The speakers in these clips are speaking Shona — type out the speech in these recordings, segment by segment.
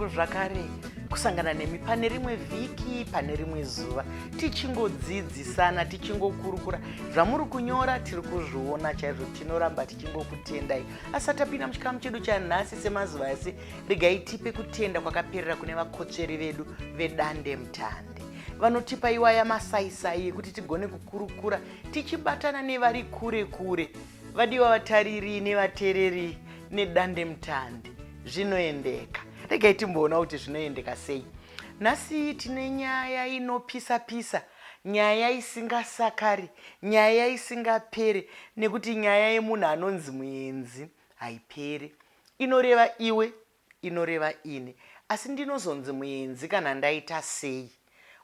changu zvakare kusangana nemi pane rimwe vhiki, pane rimwe zuva, tichingodzidzisana, tichingokurukura zvamuri kunyora, tiri kuzviona chaizvo. Tinoramba tichingokutendai. Asi tapinda muchikamu chedu chanhasi, semazuva ese, regai tipe kutenda kwakaperera kune vakotsveri vedu vedande mutande vanotipa iwaya masaisai ekuti tigone kukurukura tichibatana nevari kure kure. Vadiwa vatariri nevateereri, nedande mutande zvinoendeka. Regai timboona kuti zvinoendeka sei. Nhasi tine nyaya inopisa pisa, nyaya isingasakari, nyaya isingapere, nekuti nyaya yemunhu anonzi muenzi haiperi. Inoreva iwe, inoreva ini. Asi ndinozonzi muenzi kana ndaita sei?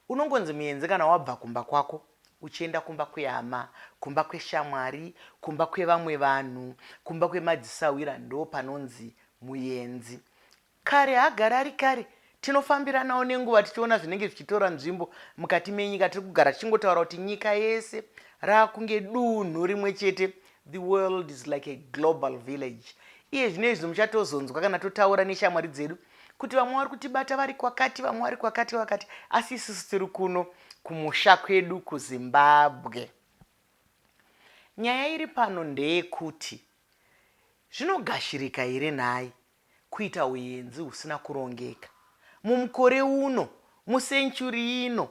Unongonzi muenzi kana wabva kumba kwako uchienda kumba kwehama, kumba kweshamwari, kumba kwevamwe vanhu, kumba kwemadzisahwira, ndo panonzi muenzi. Kare hagara ari kare, tinofambiranawo nenguva tichiona zvinenge zvichitora nzvimbo mukati menyika. Tiri kugara tichingotaura kuti nyika yese raakunge dunhu rimwe chete. The world is like a global village. Iye zvino izvi muchatozonzwa kana totaura neshamwari dzedu kuti vamwe vari kutibata vari kwakati, vamwe vari kwakati vakati, asi isusu tiri kuno kumusha kwedu kuZimbabwe. Nyaya iri pano ndeyekuti zvinogashirika here nhai kuita uenzi husina kurongeka mumukore uno, musenchuri ino,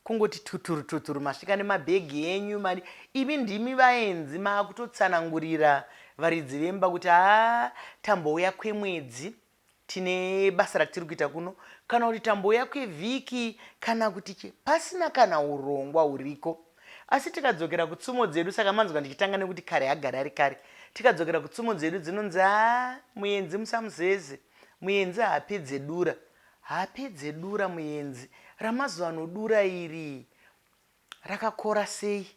kungoti tuturu tuturu masvika nemabhegi enyu mari, imi ndimi vaenzi, maakutotsanangurira varidzi vemba kuti haa, tambouya kwemwedzi, tine basa ratiri kuita kuno, kana kuti tambouya kwevhiki, kana kuti che, pasina kana urongwa huriko. Asi tikadzokera kutsumo dzedu, saka manzwa ndichitanga nekuti kare hagari ari kare, tikadzokera kutsumo dzedu dzinonzi haa, muenzi musamuzeze, muenzi haapedze dura. Haapedze dura muenzi. Ramazuva ano dura iri rakakora sei,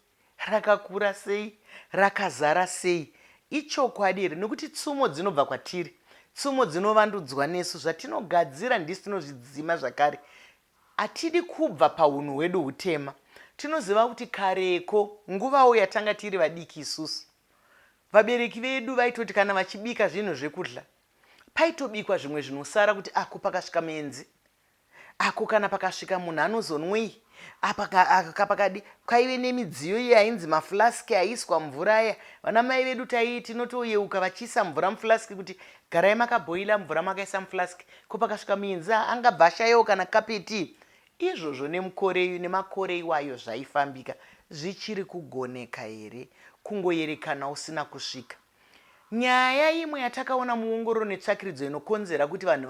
rakakura sei, rakazara sei? Ichokwadi here? Nekuti tsumo dzinobva kwatiri, tsumo dzinovandudzwa nesu, zvatinogadzira ndisu tinozvidzima zvakare. Hatidi kubva pahunhu hwedu hutema. Tinoziva kuti kareko, nguvawo yatanga tiri vadiki isusu, vabereki vedu vaitoti kana vachibika zvinhu zvekudla, paitobikwa zvimwe zvinosara kuti ako pakasvika muenzi, ako kana pakasvika munhu anozonwei, apa pakadi. Kwaive nemidziyo iye ainzi maflaski aiiswa mvura aya. Vana mai vedu tai tinotoyeuka vachiisa mvura muflaski kuti garai makabhoila mvura makaisa muflaski, ko pakasvika muenzi angabva ashayawo kana kapeti. Izvozvo nemukore nemakore iwayo zvaifambika. Zvichiri kugoneka here kungoyerekana usina kusvika? Nyaya imwe yatakaona muongororo netsvakiridzo inokonzera kuti vanhu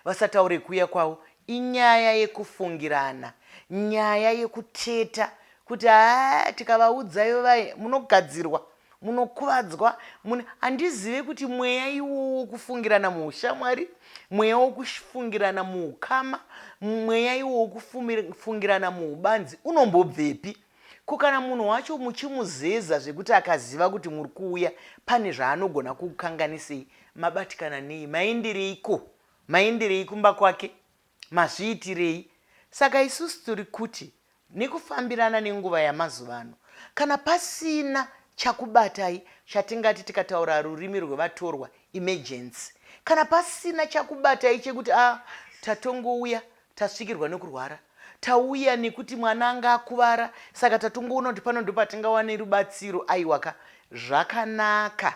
vasataure kuuya kwavo inyaya yekufungirana, nyaya yekuteta kuti haa, tikavaudzayo vai munogadzirwa, munokuvadzwa. Handizive kuti mweya iwowo wokufungirana muushamwari, mweya wokufungirana muukama, mweya iwowo wokufungirana muubanzi unombobvepi? Ko kana munhu wacho muchimuzeza zvekuti akaziva kuti muri kuuya pane zvaanogona kukukanganisei, mabatikana nei? Maendereiko? Maenderei kumba kwake? Mazviitirei? Saka isusu tiri kuti nekufambirana nenguva yamazuva ano, kana pasina chakubatai chatingati tikataura rurimi rwevatorwa emergency, kana pasina chakubatai chekuti a tatongouya tasvikirwa nekurwara, tauya nekuti mwana anga akuvara, saka tatongoona kuti pano ndopatingawane rubatsiro, aiwaka, zvakanaka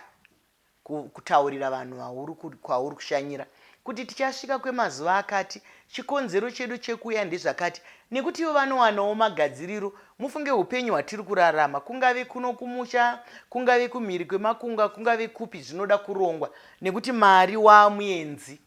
kutaurira vanhu kwauri kushanyira kuti tichasvika kwemazuva akati, chikonzero chedu chekuuya ndezvakati, nekuti ivo vanowanawo magadziriro. Mufunge upenyu hwatiri kurarama, kungave kuno kumusha, kungave kumhiri kwemakungwa, kungave kupi, zvinoda kurongwa nekuti mari waamuenzi.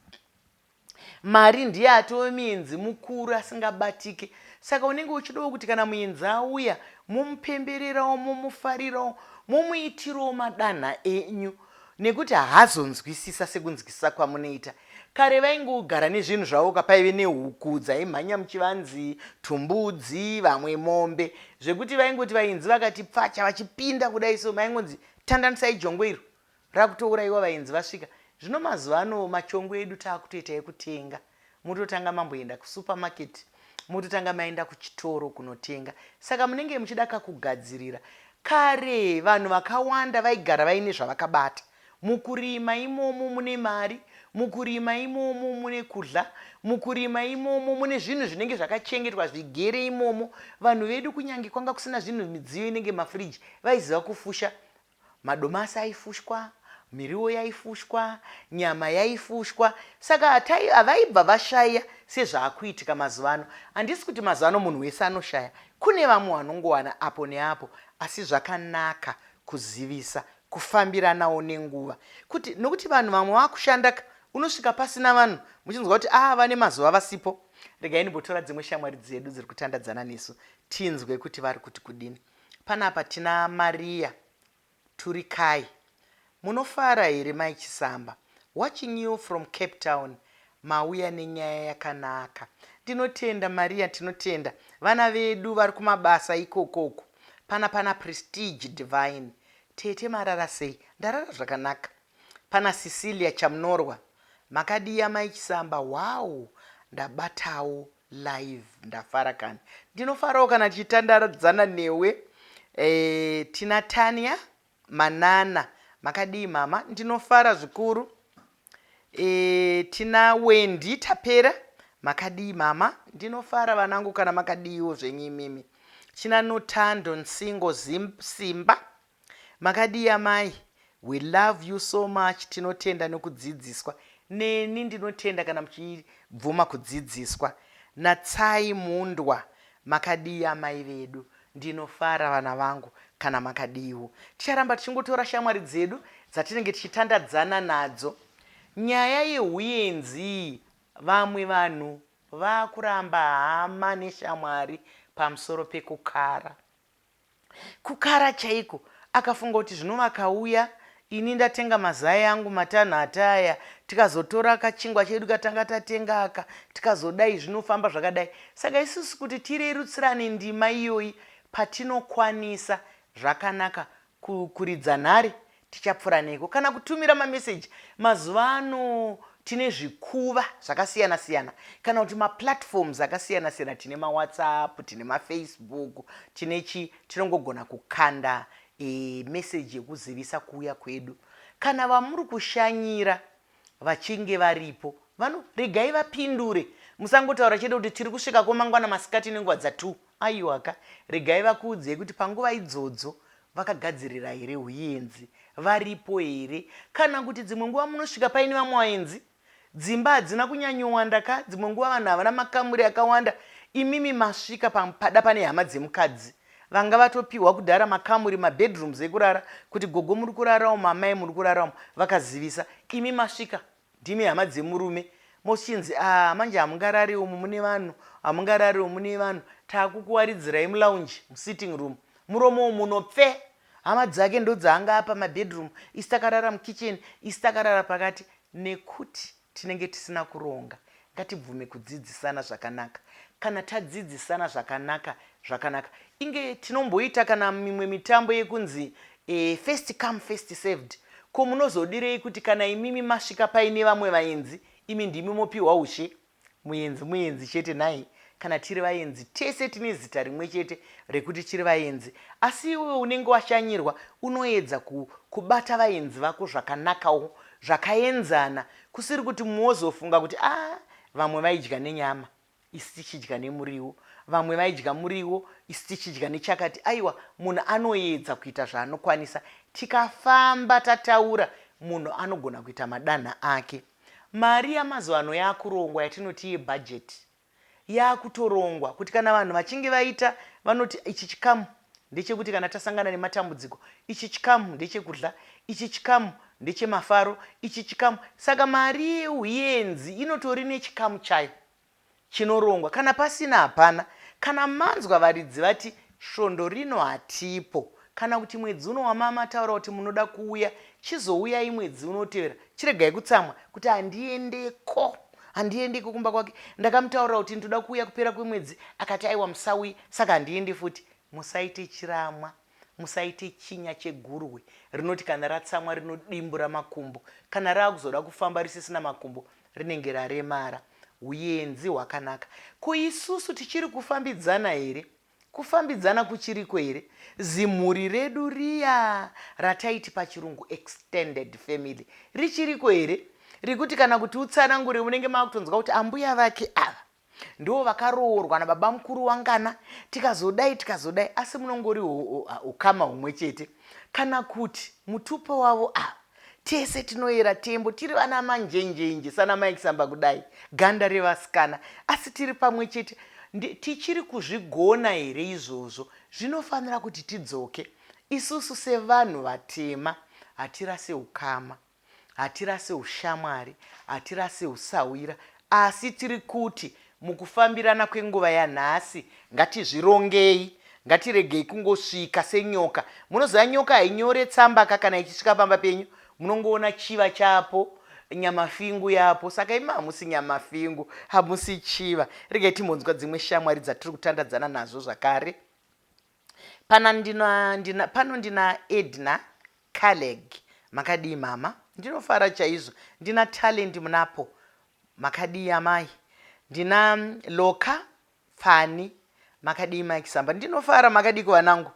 Mari ndiye atove muenzi mukuru asingabatike, saka unenge uchidawo kuti kana muenzi auya mumupembererawo, mumufarirawo, mumuitirawo madanha enyu, nekuti haazonzwisisa sekunzwisisa kwamunoita. Kare vaingogara nezvinhu zvavo ka, paive nehuku dzaimhanya muchivanzi, tumbudzi, vamwe mombe, zvekuti vaingoti vaenzi vakati pfacha vachipinda kudai so, maingonzi tandanisai jongwe iro rakutourayiwa, vaenzi vasvika. Zvino mazuva ano machongwe edu taakutoita ekutenga. Mototanga mamboenda kusupermarket, mototanga maenda kuchitoro kunotenga, saka munenge muchida kakugadzirira. Kare vanhu vakawanda vaigara vaine zvavakabata. Mukurima imomo mune mari, Mukurima imomo mune kudla, mukurima imomo mune zvinhu zvinenge zvakachengetwa zvigere imomo. Vanhu vedu kunyange kwanga kusina zvinhu midziyo inenge mafiriji, vaiziva kufusha. Madomasi aifushwa, miriwo yaifushwa, nyama yaifushwa. Saka havaibva vashaya sezvaakuitika mazuva ano. Handisi kuti mazuva ano munhu wese anoshaya, kune vamwe vanongowana apo neapo, asi zvakanaka kuzivisa, kufambiranawo nenguva kuti nokuti vanhu vamwe vakushandaka, unosvika pasina vanhu muchinzwa kuti a vane mazuva vasipo. Regai ndimbotora dzimwe shamwari dzedu dziri kutandadzana nesu tinzwe kuti vari kuti kudini. Panapa tina Maria Turikai. Munofara here Mai Chisamba? Watching you from Cape Town. Mauya nenyaya yakanaka. Ndinotenda Maria, tinotenda. Vana vedu vari kumabasa ikokoko. Pana Prestige Divine. Tete marara sei? Ndarara zvakanaka. Pana Cecilia Chamunorwa. Makadii amai Chisamba? Wow, ndabatawo live, ndafara kani. Ndinofarawo kana tichitandadzana newe. Tina Tania Manana. Makadii mama? Ndinofara zvikuru. Tina Wendy Tapera. Makadii mama? Ndinofara vanangu kana makadiiwo zvenyu imimi. Tina Notando Nsingo Simba. Makadii amai? We love you so much. Tinotenda nekudzidziswa. Neni ndinotenda kana muchibvuma kudzidziswa. Natsai Mundwa. Makadii amai vedu? Ndinofara vana vangu kana makadiiwo. Ticharamba tichingotora shamwari dzedu dzatinenge tichitandadzana nadzo. Nyaya yehuyenzi, vamwe vanhu vakuramba hama neshamwari pamusoro pekukara. Kukara chaiko, akafunga kuti zvino vakauya ini ndatenga mazai angu matanhatu aya, tikazotora kachingwa chedu katanga tatenga aka, tikazodai zvinofamba zvakadai. Saka isusu kuti tirerutsirane ndima iyoyi patinokwanisa zvakanaka kuridza nhare tichapfuura neko kana kutumira mameseji. Mazuva ano tine zvikuva zvakasiyana siyana kana kuti maplatforms akasiyana siyana. Tine maWhatsApp, tine maFacebook, tine chi tinongogona kukanda meseji yekuzivisa kuuya kwedu. Kana vamuri kushanyira vachinge varipo, vano regai vapindure. Musangotaura chete kuti tiri kusvika komangwana masikati nenguva dza2. Aiwaka, regai vakuudzei kuti panguva idzodzo vakagadzirira here huyenzi, varipo here, kana kuti dzimwe nguva munosvika paine vamwe vaenzi. Dzimba hadzina kunyanyowanda ka, dzimwe nguva vanhu havana makamuri akawanda. Imimi masvika pada pane hama dzemukadzi vanga vatopiwa kudhara makamuri, mabedrooms ekurara, kuti gogo muri kurara umu, amai muri kurara umu, vakazivisa. Imi masvika ndimi hama dzemurume, mochinzi a manje hamungarari umu mune vanhu, hamungarari umu mune vanhu, takukuwaridzirai mulounge, musitting room, muromo umu munopfe. Hama dzake ndodzaanga apa mabedroom, isi takarara mukitchen, isi takarara pakati, nekuti tinenge tisina kuronga. Ngatibvume kudzidzisana zvakanaka. Kana tadzidzisana zvakanaka, zvakanaka. Inge tinomboita kana mimwe mitambo yekunzi first come first served. Ko munozodirei kuti kana imimi masvika paine vamwe vaenzi, imi ndimi mopiwa ushe? Muenzi muenzi chete nhai. Kana tiri vaenzi tese tine zita rimwe chete rekuti tiri vaenzi, asi iwewe unenge washanyirwa unoedza kubata vaenzi vako zvakanakawo, zvakaenzana, kusiri kuti mozofunga kuti a vamwe vaidya nenyama isi tichidya nemuriwo, vamwe vaidya muriwo isi tichidya nechakati. Aiwa, munhu anoedza kuita zvaanokwanisa. Tikafamba tataura, munhu anogona kuita madanha ake. Mari yamazuva ano yakurongwa yatinoti yebhajeti yakutorongwa kuti kana vanhu vachinge vaita vanoti ichi chikamu ndechekuti kana tasangana nematambudziko, ichi chikamu ndechekudla, ichi chikamu ndechemafaro, ichi chikamu. Saka mari yeuyenzi inotori nechikamu chayo chinorongwa. Kana pasina hapana. Kana manzwa varidzi vati svondo rino hatipo, kana kuti mwedzi uno wamamataura kuti munoda kuuya, chizouyai mwedzi unotevera, chiregai kutsamwa kuti handiendeko, handiendeko kumba kwake, ndakamutaurira kuti ndoda kuuya kupera kwemwedzi, akati aiwa musauye, saka handiendi futi. Musaite chiramwa, musaite chinya chegurwe rinoti kana ratsamwa rinodimbura makumbo, kana raakuzoda kufamba risisina makumbo rinenge raremara. Huyenzi hwakanaka. Ko isusu tichiri kufambidzana here? Kufambidzana kuchiriko here? Zimhuri redu riya rataiti pachirungu extended family richiriko here? Rekuti kana kuti utsanangure munenge makutonzwa kuti ambuya vake ava ndivo vakaroorwa nababa mukuru wangana, tikazodai tikazodai, asi munongori ukama humwe chete. Kana kuti mutupo wavo ava tese tinoyera tembo, tiri vana manjenjenje sana Mai Kisamba kudai, ganda revasikana, asi tiri pamwe chete. Tichiri kuzvigona here izvozvo? Zvinofanira kuti tidzoke isusu sevanhu vatema. Hatirase ukama, hatirase ushamwari, hatirase usahwira, asi tiri kuti mukufambirana kwenguva yanhasi ngatizvirongei, ngatiregei kungosvika senyoka. Munoziva nyoka hainyore tsamba ka kana ichisvika pamba penyu, munongoona chiva chapo, nyamafingu yapo. Saka imi hamusi nyamafingu, hamusi chiva. Regai timbonzwa dzimwe shamwari dzatiri kutandadzana nazvo zvakare. Pana ndina, ndina, pano ndina Edna Kaleg. Makadii mama? Ndinofara chaizvo. Ndina Talent Munapo. Makadii amai? Ndina Loka Pfani. Makadii Mike Samba? Ndinofara, makadii kuvanangu?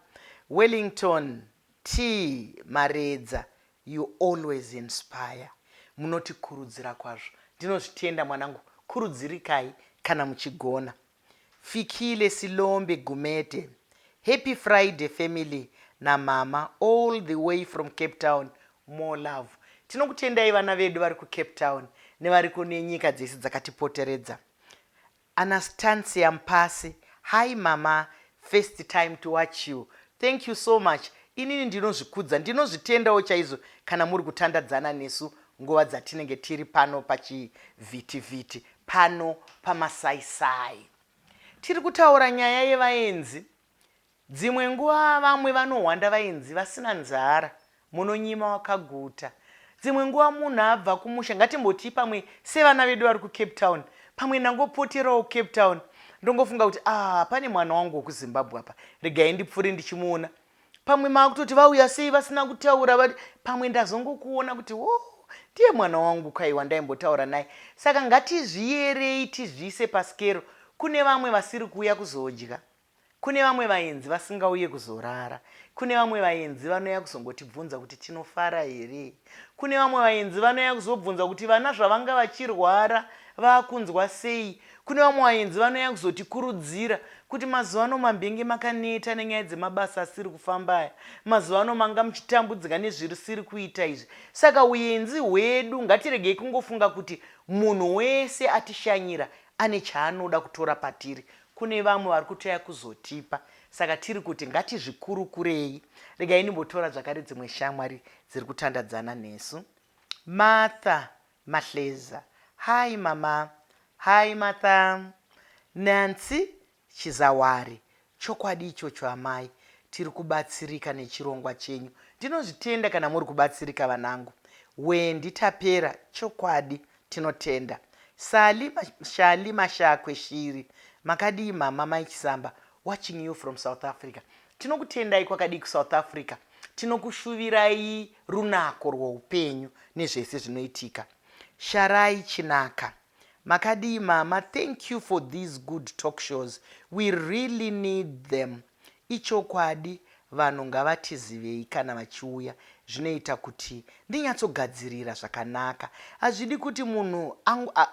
Wellington T Maredza. You always inspire. Munotikurudzira kwazvo. Ndinozvitenda mwanangu. Kurudzirikai kana muchigona. Fikile Silombe Gumede. Happy Friday family namama all the way from Cape Town. More love. Tinokutendai vana vedu vari kuCape Town nevari kune nyika dzese dzakatipoteredza. Anastancia Mpasi. Hi mama, first time to watch you. Thank you so much. Inini ndinozvikudza, ndinozvitendawo chaizvo kana muri kutandadzana nesu nguva dzatinenge tiri pano pachivhitivhiti pano pamasaisai. Tiri kutaura nyaya yevaenzi. Dzimwe nguva vamwe vanohwanda vaenzi vasina nzara, munonyima wakaguta. Dzimwe nguva munhu abva kumusha, ngatimbotii pamwe sevana vedu vari kuCape Town, pamwe ndangopoterawo Cape Town, ndongofunga kuti ah, pane mwana wangu wekuZimbabwe apa, regai ndipfuure ndichimuona. Pamwe maakutoti vauya sei vasina kutaura, vari pamwe ndazongokuona kuti wo ndiye mwana wangu kai wandaimbotaura naye. Saka ngatizviyerei tizviise pasikero. Kune vamwe vasiri kuuya kuzodya, kune vamwe vaenzi vasingauye kuzorara, kune vamwe vaenzi vanouya kuzongotibvunza kuti tinofara here, kune vamwe vaenzi vanouya kuzobvunza kuti vana zvavanga vachirwara vakunzwa sei, kune vamwe vaenzi vanouya kuzotikurudzira kuti mazuva ano mambenge makaneta nenyaya dzemabasa asiri kufamba aya, mazuva ano manga muchitambudzika nezvirisiri kuita izvi. Saka uenzi hwedu ngatiregei kungofunga kuti munhu wese atishanyira ane chaanoda kutora patiri. Kune vamwe vari kutouya kuzotipa. Saka tiri kuti ngatizvikurukurei. Regai ndimbotora zvakare dzimwe shamwari dziri kutandadzana nesu. Martha Mahleza. Hi mama. Hi Martha. Nancy Chizawari. Chokwadi ichocho amai. Tiri kubatsirika nechirongwa chenyu. Ndinozvitenda kana muri kubatsirika vanangu. Wendy Tapera. Chokwadi. Tinotenda. Sally Shali Mashakwe Shiri. Makadii mama Mai Chisamba. Watching you from South Africa. Tinokutendai kwakadii kuSouth Africa. Tinokushuvirai runako rwoupenyu nezvese zvinoitika. Sharai Chinaka. Makadii mama, thank you for these good talk shows. We really need them. Ichokwadi vanhu ngavatizivei kana vachiuya, zvinoita kuti ndinyatsogadzirira zvakanaka. Hazvidi kuti munhu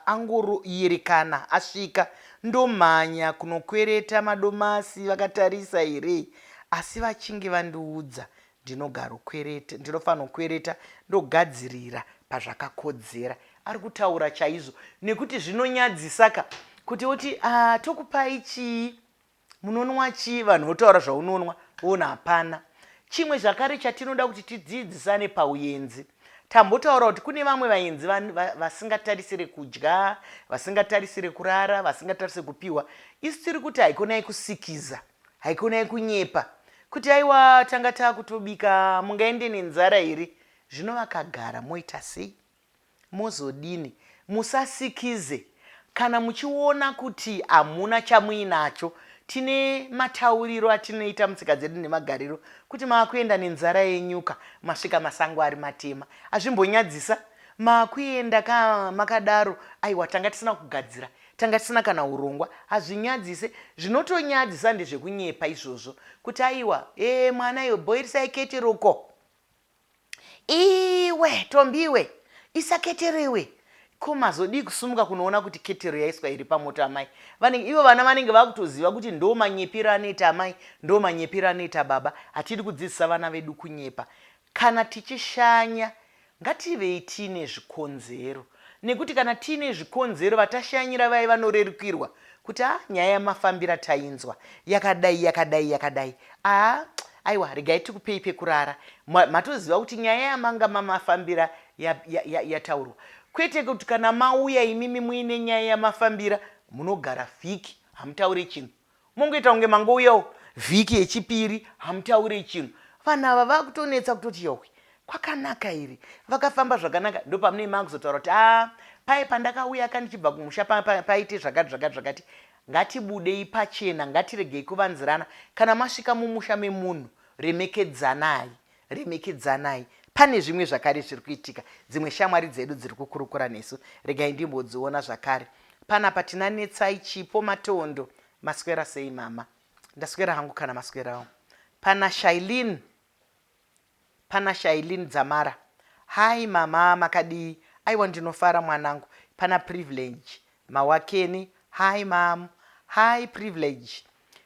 angoyerekana asvika ndomhanya kunokwereta madomasi vakatarisa here, asi vachinge vandiudza ndinogarokwereta, ndinofanokwereta ndogadzirira pazvakakodzera. Ari kutaura chaizvo nekuti zvinonyadzisa ka kuti oti ah, tokupai chii, munonwa chii, vanhu votaura zvaunonwa woona hapana. Chimwe zvakare chatinoda kuti tidzidzisane pauyenzi, tambotaura kuti kune vamwe vaenzi vasingatarisire kudya, vasingatarisire kurara, vasingatarisire kupiwa. Isu tiri kuti haikonai kusikiza, haikonai kunyepa kuti aiwa tanga taakutobika, mungaende nenzara here? Zvino vakagara moita sei? Mozodini? Musasikize kana muchiona kuti hamuna chamuinacho. Tine matauriro atinoita mutsika dzedu nemagariro kuti maakuenda nenzara yenyuka, masvika masango ari matema. Hazvimbonyadzisa? Maakuenda ka makadaro, aiwa tanga tisina kugadzira, tanga tisina kana urongwa. Hazvinyadzise. Zvinotonyadzisa ndezvekunyepa izvozvo kuti aiwa, ee mwana iwe bhoirisai ketero ko. Iwe Tombiwe, Isa ketero iwe. Ko mazodii kusumuka kunoona kuti ketero yaiswa here pamoto amai? Vanenge ivo vana vanenge vakutoziva kuti ndo manyepero anoita amai, ndo manyepero anoita baba. Hatidi kudzidzisa vana vedu kunyepa. Kana tichishanya ngativei tiine zvikonzero nekuti kana tiine zvikonzero vatashanyira vaye vanorerukirwa kuti a ah, nyaya yamafambira tainzwa yakadai yakadai yakadai a ah, aiwa regai tikupei pekurara matoziva kuti nyaya yamanga mamafambira yataurwa ya, ya, kwete kuti kana mauya imimi muine nyaya yamafambira munogara vhiki hamutaure chinhu Mongoita kunge mangouyawo vhiki yechipiri hamutaure chinhu. Vanhu ava vakutonetsa kutoti yohwe kwakanaka here vakafamba zvakanaka ndopamunei makuzotaura kuti a paye pandakauya ka ndichibva kumusha paite zvakati zvakati zvakati ngatibudei pachena ngatiregei kuvanzirana kana masvika mumusha memunhu remekedzanai Remekedzanai. Pane zvimwe zvakare zviri kuitika. Dzimwe shamwari dzedu dziri kukurukura nesu. Regai ndimbodziona zvakare. Panapa tina Netsai Chipo Matondo. Maswera sei mama? Ndaswera hangu kana maswerawo. Pana Shailene. Pana Shailene Dzamara. Hi mama makadii? Aiwa ndinofara mwanangu. Pana Privilege Mawakeni. Hi mom. Hi Privilege.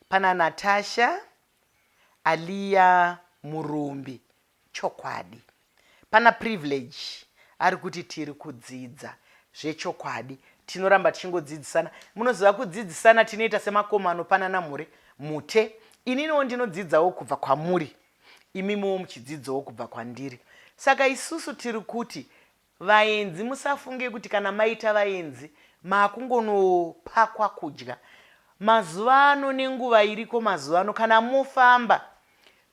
Pana Natasha. Aliya Murumbi chokwadi. Pana Privilege ari kuti tiri kudzidza zvechokwadi. Tinoramba tichingodzidzisana. Munoziva kudzidzisana tinoita semakoma anopanana mure mute. Ininiwo ndinodzidzawo kubva kwamuri. Imimiwo muchidzidzawo kubva kwandiri. Saka isusu tiri kuti Vaenzi musafunge kuti kana maita vaenzi makungonopakwa kudya. Mazuva ano nenguva iriko mazuva ano kana mofamba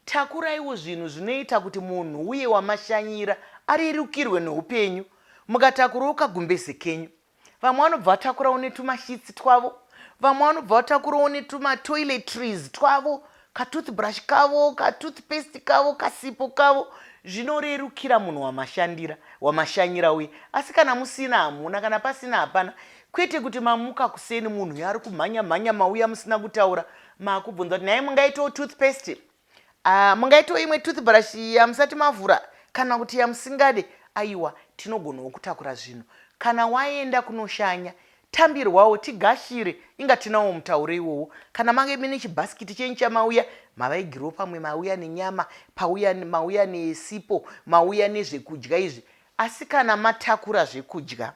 takuraiwo zvinhu zvinoita kuti munhu uye wamashanyira arerukirwe neupenyu. Mukatakurawo kagumbeze kenyu Vamwe vanobva vatakurawo netumashitsi twavo, vamwe vanobva vatakurawo netumatoiletries twavo, katoothbrush kavo, katoothpaste kavo, kasipo kavo. Zvinorerukira munhu wamashandira, wamashanyira uye. Asi kana musina hamuna, kana pasina hapana. Kwete kuti mamuka kuseni munhu uyo ari kumhanya mhanya mauya musina kutaura, makubvunza kuti nhai mungaitawo toothpaste? Ah, mungaitawo imwe toothbrush yamusati mavhura kana kuti yamusingade? Aiwa, tinogonawo kutakura zvinhu. Kana waenda kunoshanya, tambirwawo, tigashire. Inga tinawo mutauro iwowo. Kana mange mune chibhasikiti chenyu chamauya, mavaigirawo pamwe mauya nenyama, pauya mauya nesipo, mauya nezvekudya izvi. Asi kana matakura zvekudya,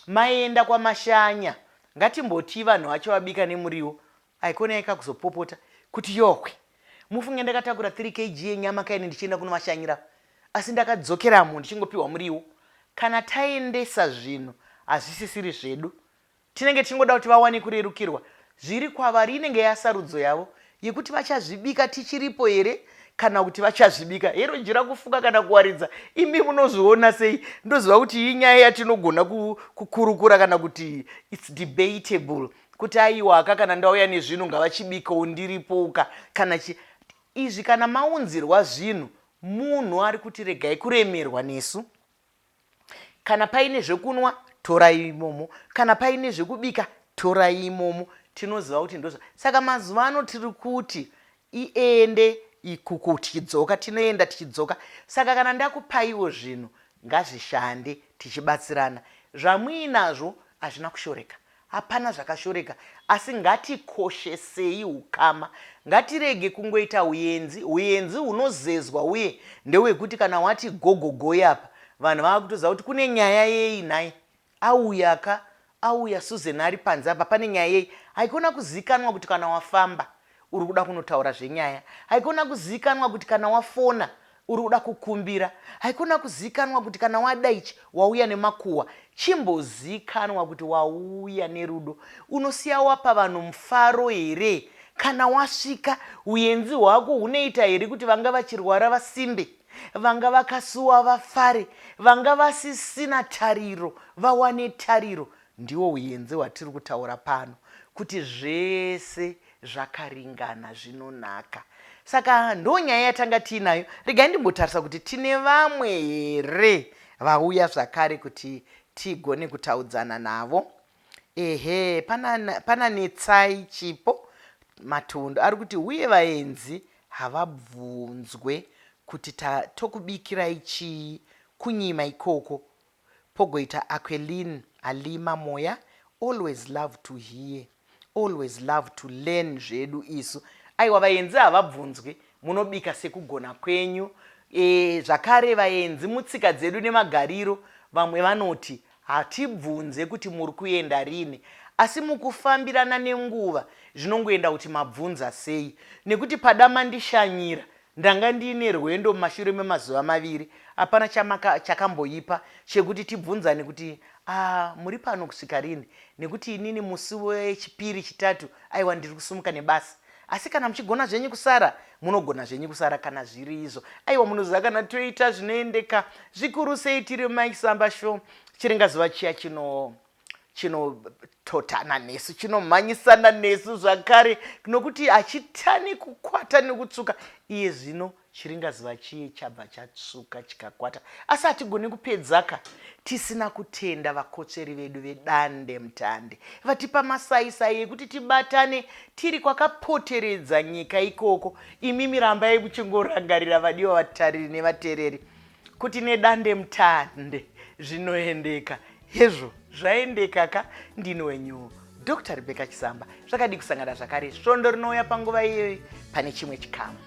maenda kwamashanya, ngatimbotii vanhu vacho vabika nemuriwo, Haikona yeka kuzopopota kuti yohwe. Mufunge ndakatakura 3 kg yenyama kaini ndichienda kunovashanyira asi ndakadzokeramo ndichingopiwa muriwo. Kana taendesa zvinhu hazvisisiri zvedu. Tinenge tichingoda kuti vawane kurerukirwa. Zviri kwavari inenge yasarudzo yavo yekuti vachazvibika tichiripo here kana kuti vachazvibika. Hero jira kufuka kana kuwaridza imi munozviona sei? Ndoziva kuti iyi nyaya yatinogona kukurukura kana kuti it's debatable. Kuti aiwaka kana ndauya nezvinhu ngavachibikawo ndiripoka kana chi izvi kana maunzirwa zvinhu munhu ari kuti regai kuremerwa nesu kana paine zvekunwa torai imomo kana paine zvekubika torai imomo tinoziva kuti ndozva saka mazuva ano tiri kuti iende ikuku tichidzoka tinoenda tichidzoka saka kana ndakupaiwo zvinhu ngazvishande tichibatsirana zvamuinazvo hazvina kushoreka Hapana zvakashoreka asi ngatikoshesei ukama. Ngatirege kungoita huyenzi. Huyenzi hunozezwa uye ndewekuti kana wati gogogoi apa vanhu vakutoziva kuti kune nyaya yei nhai. Auya ka, auya Susan ari panze apa pane nyaya yei. Haikona kuzikanwa kuti kana wafamba uri kuda kunotaura zvenyaya. Haikona kuzikanwa kuti kana wafona Uri kuda kukumbira. Haikona kuzikanwa kuti kana wada ichi wauya nemakuhwa. Chimbozikanwa kuti wauya nerudo. Unosiya wapa vanhu mufaro here? Kana wasvika, huyenzi hwako hunoita here kuti vanga vachirwara vasimbe? Vanga vakasuwa vafare? Vanga vasisina tariro vawane tariro? Ndiwo huyenzi hwatiri kutaura pano kuti zvese zvakaringana zvinonaka. Saka ndonyaya yatanga tiinayo. Regai ndimbotarisa kuti tine vamwe here vauya zvakare kuti tigone kutaudzana navo. Ehe, pana, pana Netsai Chipo Matondo ari kuti huye vaenzi havabvunzwe kuti ta, tokubikirai chii kunyima ikoko. Pogoita Aqueline Alima Moya, always love to hear, always love to learn zvedu isu. Aiwa, vaenzi havabvunzwi, munobika sekugona kwenyu. Zvakare vaenzi mutsika dzedu nemagariro, vamwe vanoti hatibvunze kuti muri kuenda rini, asi mukufambirana nenguva zvinongoenda kuti mabvunza sei, nekuti pada mandishanyira ndanga ndiine rwendo mumashure memazuva maviri, hapana chakamboipa chekuti tibvunzane kuti ah, muri pano kusvika rini, nekuti inini musi wechipiri, chitatu, aiwa, ndiri kusumuka nebasa. Asi kana muchigona zvenyu kusara, munogona zvenyu kusara kana zviri izvo. Aiwa, munoziva kana toita zvinoendeka zvikuru sei tiri Mike Samba Show. Chiringazuva chiya chinototana nesu, chinomhanyisana nesu zvakare, nokuti hachitani kukwata nekutsvuka. Iye zvino chiringazuva chiye chabva chatsvuka chikakwata, asi hatigoni kupedzaka tisina kutenda vakotsveri vedu vedande mutande vatipa masaisai ekuti tibatane tiri kwakapoteredza nyika ikoko. Imimi rambai muchingorangarira, vadiwa vatariri nevateereri, kuti nedande mutande zvinoendeka. Hezvo, zvaendeka ka. Ndini wenyu Dr Rebecca Chisamba. Zvakadi kusangana zvakare svondo rinouya panguva iyoyi pane chimwe chikamu.